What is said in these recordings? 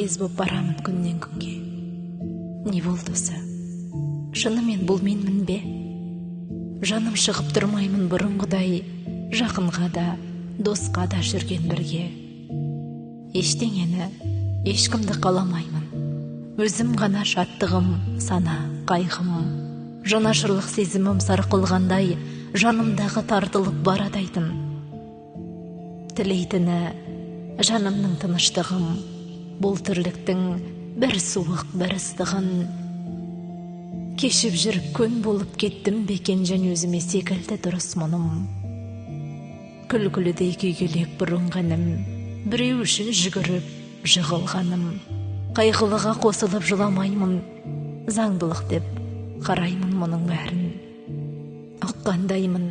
Қатыгез боп барамын күннен күнге. Не болды осы? Шынымен бұл менмін бе? Жаным шығып тұрмаймын бұрынғыдай, жақынға да, досқа да жүрген бірге. Ештеңені, ешкімді қаламаймын. Өзім ғана шаттығым, сана, қайғым. Жанашырлық сезімім сарқылғандай, жанымдағы тартылып барадайтын. Тілейтіні жанымның тыныштығым, бұл тірліктің бір суық, бір ыстығын. Кешіп жүріп көн болып кеттім бе екен, және өзіме секілді дұрыс мұным. Күлкілідей күйгелек бұрынғы інім, біреу үшін жүгіріп жығылғаным. Қайғылыға қосылып жыламаймын, заңдылық деп қараймын мұның бәрін. Ұққандаймын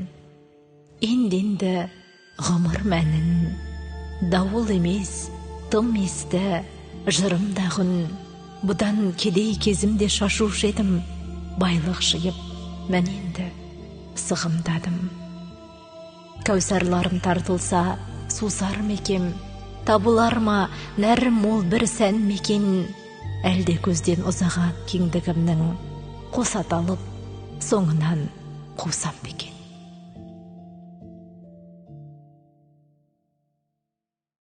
енді-енді ғұмыр мәнін. Дауыл емес, тым есті, жырым да күн. Бұдан кедей кезімде шашушы едім, байлық жиып, мен енді сығымдадым. Кәусарларым тартылса, сусар мекем, табылар ма нәрім мол бір сән мекен? Әлде көзден ұзаған кеңдігімнің қос аталып, соңынан қусам ба екен?